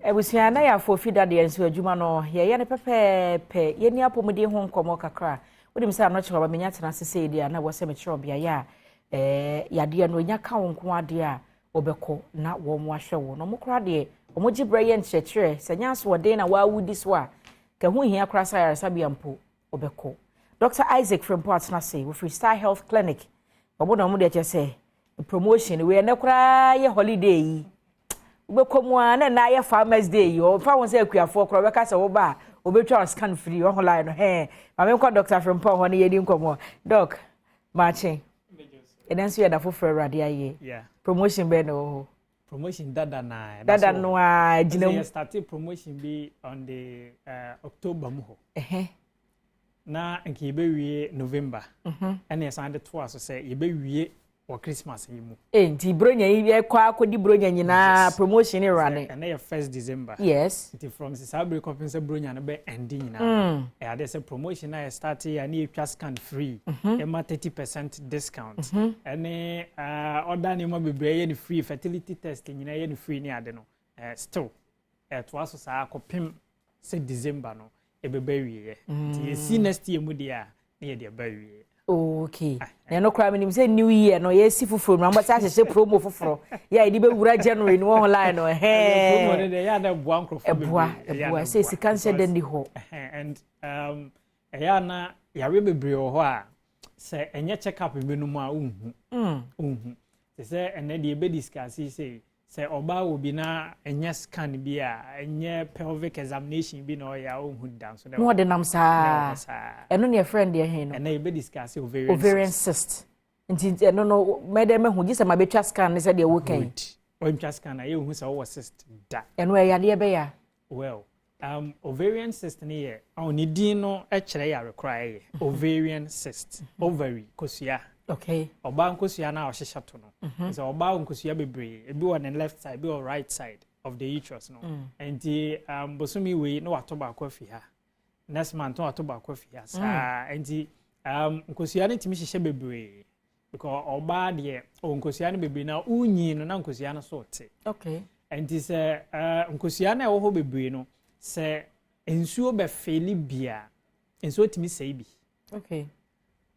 Abusua, na yɛ afɔ fi dadeɛ nso adwuma no yɛyɛ no pɛpɛɛpɛ. Yɛni apɔmuden ho nkɔmmɔ kakra. Wonim sɛ anɔkyerɛ ɔba menya tena ase sɛ deɛ a na wɔ sɛ mekyerɛ ɔbeaeɛ a yadeɛ no ɛnya ka wo nko adeɛ a wɔbɛkɔ na wɔn ahwɛ wo na wɔn koraa deɛ, wɔn gye berɛ yɛ nkyerɛkyerɛ sɛ nyɛ asoɔden na wɔawudi so a ka ho hia koraa sɛ ayaresabea mpo wɔbɛkɔ. Dr Isaac Frimpong atena ase, wɔfiri Star Health Clinic. Wɔn na wɔn deɛ kyerɛ sɛ promotion wei ɛnɛ koraa yɛ holiday yi, wobɛkɔ mu a na ɛna ayɛ Farmers Day yi, ɔmfa ho sɛ akuafoɔ koraa wɔbɛka sɛ woba a wɔbɛtwa wo scan free ɔho line no hɛn. Maame, nkɔ Dr Frimpong hɔ ne yɛdi nkɔmmɔ. Doc, maakye. Ɛnɛ nso yɛ da foforɔ Awurade ayɛ. Promotion bɛɛ na wɔ hɔ? Promotion dada na. Dada no a gyina mu. Yɛ start promotion bi on the October mu hɔ na nka yɛbɛwie November, ɛna yɛsan de toa so sɛ yɛbɛwie wɔ Christmas yi mu. Ee, nti bronya yi yɛkɔ akɔdi bronya nyinaa, promotion ne rane. Ɛnɛ yɛ 1st December. Nti from saa bere kɔpem sɛ bronya no bɛ ɛndi nyinaa, ɛyɛ adeɛ sɛ promotion a yɛ start yɛ a ne yɛtwa scan free, yɛma 30% discount, ɛne ɔda nneɛma bebree yɛ no free, fertility test nyinaa yɛ no free ne ade no, still ɛtoa so saa kɔpem sɛ December no ɛbɛba awieɛ. Nti yɛsi next year mu deɛ a, ne yɛde ɛba awieɛ. Okay, na ɛno koraa menim sɛ new year no yɛsi foforɔ mu na mbɔsɛ ahyehyɛ promo foforɔ yɛ a yɛde bɛwura January no wɔn line no. Ɛhɛn, promo no deɛ yɛ ada boa nkurɔfoɔ. Ɛboa, ɛboa sɛ sika nhyɛ dɛ ni hɔ. And ɛyɛ ana yare bebree wɔ hɔ a sɛ ɛnyɛ check up bi no mu a wonhu wonhu. Te sɛ ɛnɛ deɛ yɛbɛ discuss sɛ ɔbaa wɔ bi na ɛnyɛ scan bi a, ɛnyɛ pelvic examination bi na ɔyɛ a, ɔnhu da nso. Na ɔde nam saa. Ɛno ne yɛfrɛ no deɛ he no? Ɛnɛ yɛbɛ discuss ovarian ovarian cyst. Nti ɛno no mɛdɛ mɛhu gye sɛ mabɛtwa scan ne sɛ deɛ wɔka yi? Ɔntwa scan a yɛnhu sɛ wɔwɔ cyst da. Ɛno ɛyɛ adeɛ bɛyɛ a? Well, ovarian cyst ne yɛ ɔn ne din no kyerɛ yare koraa, yɛ ovarian cyst, ovary, kosua. Ɔbaa nkosua no a ɔhyehyɛ to no sɛ ɔbaa nkosua bebree, ebi wɔ ne left side, ebi wɔ right side of the uterus no. Nti bosomi wei na wato baako afi ha, next month na wato baako afi ha saa. Nti nkosua no tumi hyehyɛ bebree because ɔbaa deɛ ɔwɔ nkosua no bebree na wunyi no na nkosua no so te. Nti sɛ nkosua no a ɛwɔ hɔ bebree no, sɛ nsuo bɛfill bia, nsuo tumi sɛe bi.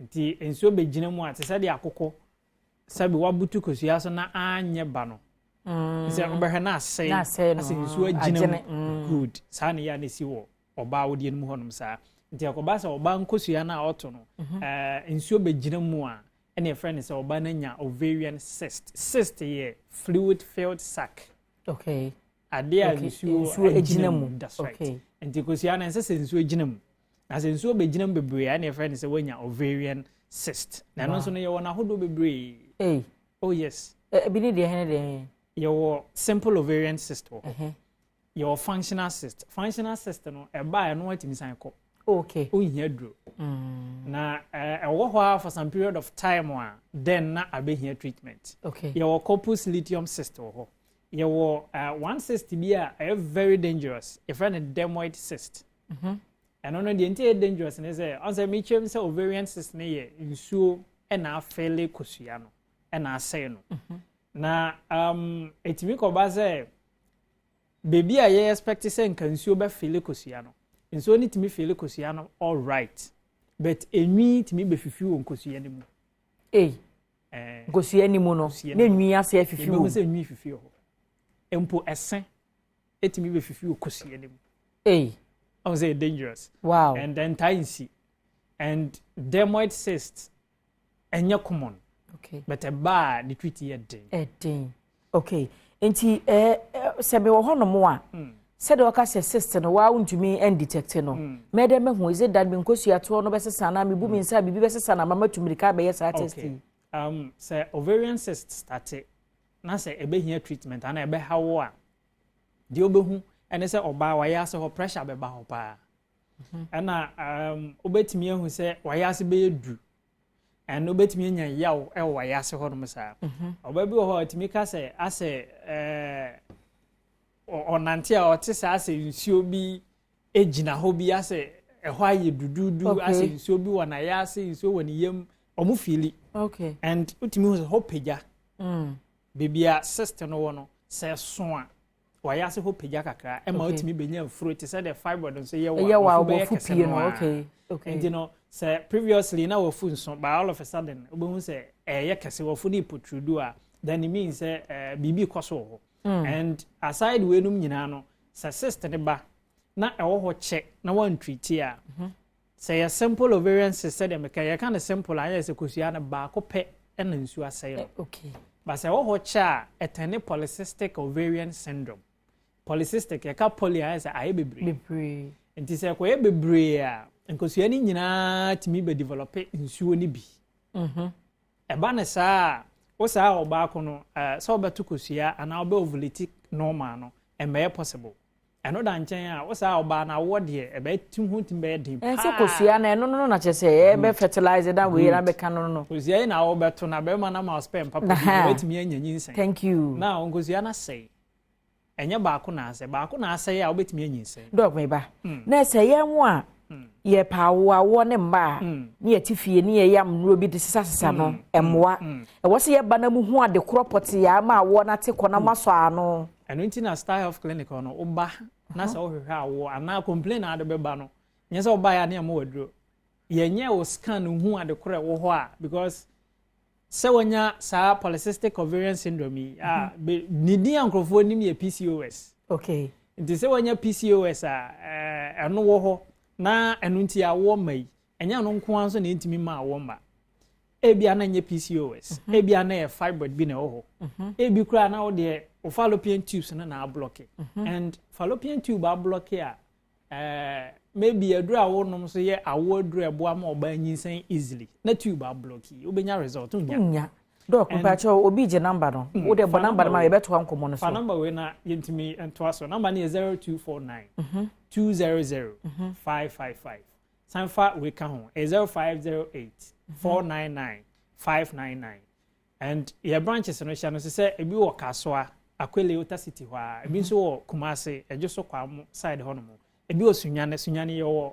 Nti nsuo bɛgyina mu a, te sɛ deɛ akokɔ sɛbi wabutu kosua so na anyɛ ba no sɛ wobɛhwɛ na asɛe, asɛ nsuo agyina mu. Good, saa ne yɛ a na esi wɔ ɔbaa wodeɛ no mu hɔnom saa. Nti akɔba sɛ ɔbaa nkosua no a ɔto no, nsuo bɛgyina mu a, ɛna yɛfrɛ no sɛ ɔbaa no anya ovarian cyst. Cyst yɛ fluid filled sac. Adeɛ a nsuo agyina mu. That's right. Nti kosua no ɛnsɛ sɛ nsuo gyina mu, na sɛ nsuo bɛgyina mu bebree a, ɛna yɛfrɛ no sɛ woanya ovarian cyst. Na ɛno nso no yɛwɔ n'ahodoɔ bebree. Hey. Oh yes. Ebi ne deɛ hene deɛ? Yɛwɔ simple ovarian cyst wɔ hɔ, yɛwɔ functional cyst. Functional cyst no ɛbaa, ɛno atumi san kɔ. Ohia duro na ɛwɔ hɔ a for some period of time a, then na abɛhia treatment. Yɛwɔ corpus luteum cyst wɔ hɔ. Yɛwɔ one cyst bi a ɛyɛ very dangerous, yɛfrɛ no dermoid cyst. Ɛno no deɛ nti yɛ dangerous ne sɛ ɔn sɛ mekyerɛ sɛ ovarian cyst ne yɛ nsuo ɛna afill kosua no ɛna asɛe no. Na ɛtumi kɔba sɛ beebi a yɛ expect sɛ nka nsuo bɛfill kosua no, nsuo no tumi fill kosua no all right, but enwi tumi bɛfifi wɔ nkosua no mu. Ee, nkosua no mu no na enwi ase afifi wɔ mu. Ebi sɛ enwi fifi wɔ hɔ mpo, ɛsɛ etumi bɛfifi wɔ kosua no mu. Ee. Ɔn sɛ dangerous. And then taa nsi and dermoid cyst ɛnyɛ common. But ɛbaa, ne treat yɛ den. Ɛden, okay. Nti sɛ mewɔ hɔnom a, sɛdeɛ ɔka sɛ cyst no waa ntumi ndetect no, mɛdɛ mɛhu, is it that mi nkosua toɔ no bɛsesa na mebu mi nsa biribi bɛsesa na mama tu mirika bɛyɛ saa test yi? Sɛ ovarian cyst start na sɛ ɛbɛhia treatment ana ɛbɛha wo a, deɛ wobɛhu ɛne sɛ ɔbaa wayɛ ase hɔ pressure bɛba hɔ paa. Ɛna wobɛtumi ahu sɛ wayɛ ase bɛyɛ duru, ɛna wobɛtumi anya yaw ɛwɔ wayɛ ase hɔ nom saa. Ɔbaa bi wɔ hɔ a ɔtumi ka sɛ asɛ ɔnante a, ɔte saa asɛ nsuo bi gyina hɔ bi, asɛ ɛhɔ ayɛ duduudu, asɛ nsuo bi wɔ n'ayɛ ase, nsuo wɔ ne yam, ɔmo feel. And wotumi hu sɛ hɔ pagya. Beebi a cyst no wɔ no, sɛ ɛso a, Wayɛ ase hɔ pagya kakra ɛma wotumi bɛnya afuro te sɛ deɛ fibroid nso yɛ wɔ wafu bɛyɛ kɛse no a. Nti no, sɛ previously na wafu nso, but all of a sudden wobɛhu sɛ ɛyɛ kɛse, wafu no protrude a, then it means sɛ biribi kɔ so wɔ hɔ. And aside weinom nyinaa no, sɛ cyst ne ba na ɛwɔ hɔ kyɛ na wantreat a, sɛ yɛ simple ovarian cyst, sɛdeɛ meka yɛka no simple a, ayɛ sɛ kosua no baako pɛ ɛna nsuo asɛe no. But sɛ ɛwɔ hɔ kyɛ a, ɛtɛne polycystic ovarian syndrome. Polycystic, yɛka poly a, ayɛ sɛ ayɛ bebree. Bebree. Nti sɛ ɛkɔyɛ bebree a, nkosua no nyinaa tumi bɛ develop nsuo no bi. Ɛba ne saa a, wo saa ɔbaako no, sɛ wobɛto kosua anaa wobɛ ovulate normal no, ɛmmɛyɛ possible. Ɛno da nkyɛn a, wo saa ɔbaa no, awoɔ deɛ ɛbɛyɛ tim ho tumi bɛyɛ den paa. Sɛ kosua no, ɛno no na kyerɛ sɛ ɛbɛ fertilize na wei na bɛka no. Kosua yi na wobɛto na bɛrima no ma sperm papa bi wɔatumi anya nyinsɛn. Thank you. Na nkosua no asɛe, ɛnyɛ baako na asɛe, baako na asɛe a, wobɛtumi anyinsɛn. Doc, meba na sɛ yɛn ho a yɛpɛ awo, awoɔ ne mma a, ne yɛte fie ne yɛyɛ amnuro bi de sesasesa no, ɛmmoa. Ɛwɔ sɛ yɛba na mu hu ade korɔ pɔtee a ama awoɔ no ate kɔ na moasɔ ano. Ɛno nti na Star Health Clinic hɔ no, woba na sɛ wohwehwɛ awoɔ anaa complain a ade bɛba no, nyɛ sɛ wobaeɛ a ne ɛma waduro. Yɛnyɛ wo scan hu ade korɔ ɛwɔ hɔ a, because sɛ wanya saa polycystic ovarian syndrome yi a, ne din a nkurɔfoɔ nim yɛ PCOS. Nti sɛ wanya PCOS a, ɛno wɔ hɔ na ɛno nti awoɔ ma yi, ɛnyɛ ɛno nko ara nso na ɛntumi ma awoɔ ma. Ebia na nyɛ PCOS, ebia na yɛ fibroid bi na ɛwɔ hɔ, ebi koraa na wo deɛ wo fallopian tubes no na ablock. And fallopian tube ablock a, maybe aduro a wonom nso yɛ awoɔ aduro a ɛboa ma ɔbaa nyinsɛn easily na tube ablock yi, wobɛnya result nya. Nya. Doc, mpakyɛw, obi gye number no. Wode bɔ number no ma, yɛbɛtoa nkɔmmɔ no so. Fa number wei na yɛntumi ntoa so. Number no yɛ 0249 200 555. San fa wei ka ho, ɛyɛ 0508 499 599. And yɛ branches no, hyɛ no so sɛ ebi wɔ Kasoa, Akwele Ota City hɔ a, ebi nso wɔ Kumase, ɛgye so Kwamo side hɔ nom, ebi wɔ Sunyane. Sunyane yɛwɔ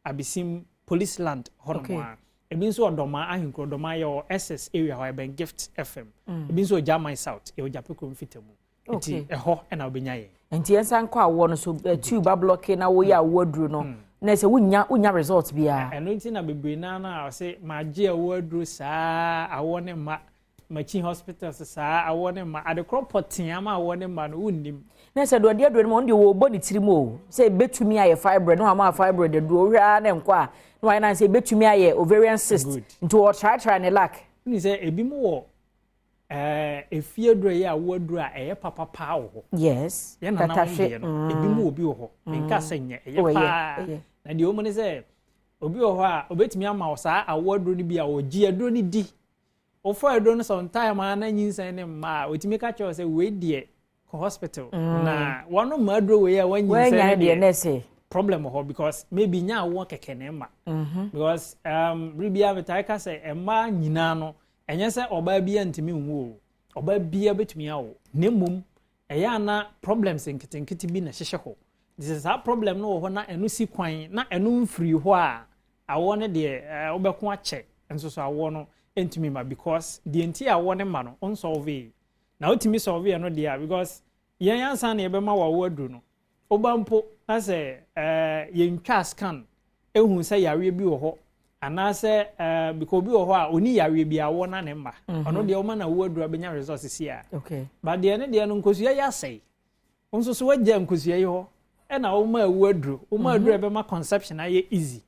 Abesim Police Land hɔ nom a, ebi nso wɔ Dɔma Ahenkuro. Dɔma yɛwɔ SS area hɔ, ɛbɛn Gift FM. Ebi nso wɔ German South, yɛwɔ Gyapekuro mfita mu. Nti ɛhɔ ɛna wobɛnya yɛn. Nti yɛnsa nkɔ awoɔ no so. Tube ablock na woyɛ awoɔ aduro no na sɛ wonya result biara. Ɛno nti na bebree naa no a ɔsɛ magye awoɔ aduro saa, awoɔ ne mma, makyi hospitals saa, awoɔ ne mma, adekorɔ pɔtee ama awoɔ ne mma no, wonnim. Na sɛ deɛ ɔde aduro no ma ɔno deɛ, wɔbɔ ne tirim o sɛ ebetumi ayɛ fibroid na wama fibroid aduro, wohwɛ ara ne nkɔ a na wayɛ nan sɛ ebetumi ayɛ ovarian cyst. Nti wɔtratra ne luck. Woni sɛ ebi mu wɔ efie aduro a ɛyɛ awoɔ aduro a ɛyɛ papapaa wɔ hɔ. Yɛn nana Tatahwe. Deɛ no, ebi mu wɔ bi wɔ hɔ, nka sɛ nyɛ Oh, ɛyɛ ɛyɛ, paa. Ɛyɛ. Na deɛ wɔn ne sɛ obi wɔ hɔ a obetumi ama wɔ saa awoɔ aduro no bi a, ɔgye aduro no di, wofa aduro no sometime a na nyinsɛn ne mma a, otumi ka kyerɛ wo sɛ wei deɛ, kɔ hospital na wɔn ma aduro wei a wɔnyinsɛn wɔanya ne deɛ deɛ na ɛsɛ problem wɔ hɔ, because maybe nya awoɔ kɛkɛ na ɛma. Because biribiara metae ka sɛ mmaa nyinaa no, ɛnyɛ sɛ ɔbaa bi ntumi nwo o, ɔbaa biara bɛtumi awo, na mmom ɛyɛ ana problems nketenkete bi na ɛhyehyɛ hɔ. Nti sɛ saa problem no wɔ hɔ na ɛno si kwan na ɛno mfiri hɔ a, awoɔ no deɛ, wobɛko akyɛ nso so awoɔ no ntumi ma, because deɛ nti awoɔ no ma no ɔnsolve na wotumi solve no deɛ a, because yɛn ansa na yɛbɛma wɔ awoɔ aduro no, woba mpo na sɛ yɛntwa scan ehu sɛ yareɛ bi wɔ hɔ anaasɛ because obi wɔ hɔ a oni yareɛ bi, awoɔ na ne mma, ɔno deɛ ɔma na awoɔ aduro abɛnya result si a. But deɛ ne deɛ no, nkosua yɛ asɛe nso so, wagya nkosua yi hɔ ɛna wɔma awoɔ aduro, wɔma aduro a ɛbɛma conception ayɛ easy.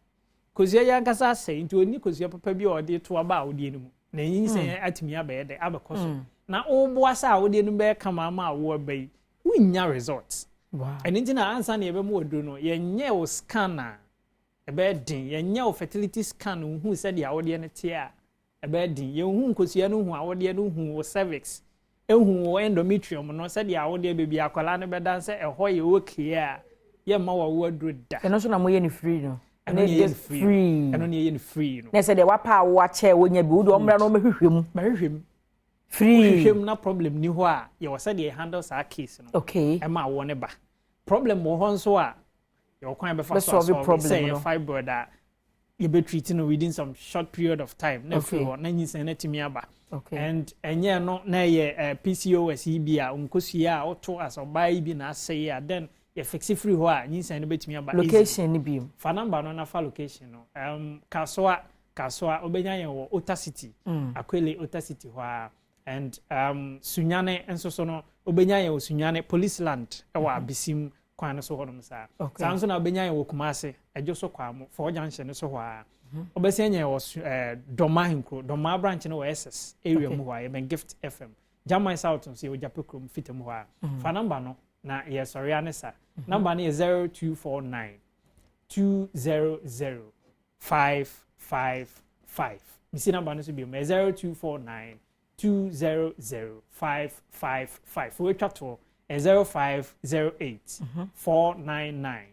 Kosua yi ankasa asɛe, nti oni kosua papa bi a ɔde to aba awodeɛ no mu na nyinsɛn atumi abɛyɛ dɛ abɛkɔ so na ɔboa sɛ awodeɛ no bɛyɛ kama ama awoɔ aba yi, wonnya result. Ɛno nti na ansa na yɛbɛma aduro no, yɛnyɛ wo scan a, ɛbɛyɛ den. Yɛnyɛ wo fertility scan nhu sɛdeɛ awodeɛ no teɛ a, ɛbɛyɛ den. Yɛnhu nkosua no hu awodeɛ no, hu wo cervix, ehu wo endometrium no, sɛdeɛ awodeɛ baabi akwadaa no bɛda sɛ ɛhɔ yɛ okay a, yɛmma wɔ aduro da. Ɛno nso na moyɛ no free no? Ɛno ne yɛyɛ no free. Ɛno ne yɛyɛ no free no. Na sɛ deɛ wapa awo akyɛ wonya bi, wode ɔmmra na ɔmɛhwehwɛ mu. Bɛhwehwɛ mu. Free. Wohwehwɛ mu na problem ni hɔ a, yɛwɔ sɛdeɛ handle saa case no. Ɛma awoɔ ne ba. Problem wɔ hɔ nso a, yɛwɔ kwan bɛfa so asɔre sɛ yɛ fibroid a. Yɛbɛ treat no within some short period of time na afiri hɔ na nyinsɛn no atumi aba. And ɛnyɛ no na ɛyɛ PCOS yi bi a, nkosua a woto as ɔbaa yi bi na asɛe a, then yɛ fix firi hɔ a, nyinsɛn no bɛtumi aba. Location ni bi? Fa number no na fa location no. Kasoa, Kasoa, wobɛnya yɛn wɔ Ota City, Akwele Ota City hɔ a. And Sunyane nso so no, wobɛnya yɛn wɔ Sunyane Police Land, ɛwɔ Abesim kwan no so hɔnom saa. Saa nso na wobɛnya yɛn wɔ Kumase, Ɛdwo so Kwamo Fɔɔ Junction no so hɔ a. Wobɛsɛn yɛn wɔ Dɔma Ahenkuro, Dɔma branch no wɔ SS area mu hɔ a, yɛbɛn Gift FM. Jaman South nso, yɛwɔ Gyape kurom fita mu hɔ a. Fa number no na yɛsɔre ane sa. Number no yɛ 0249 200 555. Mesi number no so bio, yɛ 0249 200 555. Wɔatwa toɔ, ɛ 0508 499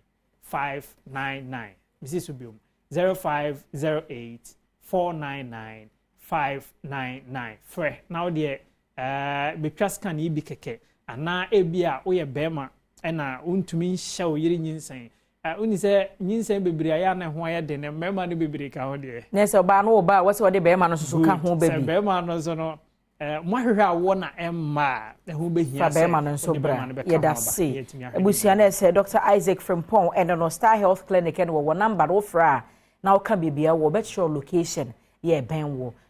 599. Mesi so biom, 0508 499 599. Frɛ na wodeɛ bɛtwa scan yi bi kɛkɛ, anaa ebi a woyɛ bɛrima ɛna wontumi nhyɛ wo yere nyinsɛn. Woni sɛ nyinsɛn bebree ayɛ ana ho ayɛ den, mmarima no bebree ka ho deɛ. Na sɛ ɔbaa no wɔ ba a, wɔsɛ wɔde bɛrima no nso so ka ho baabi. Sɛ bɛrima no nso no, mo ahwehwɛ awoɔ na ɛmma a, ɛho bɛhia. Fa bɛrima no nso bra. Yɛda se abusua no sɛ Dr Isaac Frimpong ɛno no, Star Health Clinic, ɛno wɔwɔ number no, wofrɛ a na woka biribia wɔ bɛkyerɛ location yɛ ɛbɛn wɔ.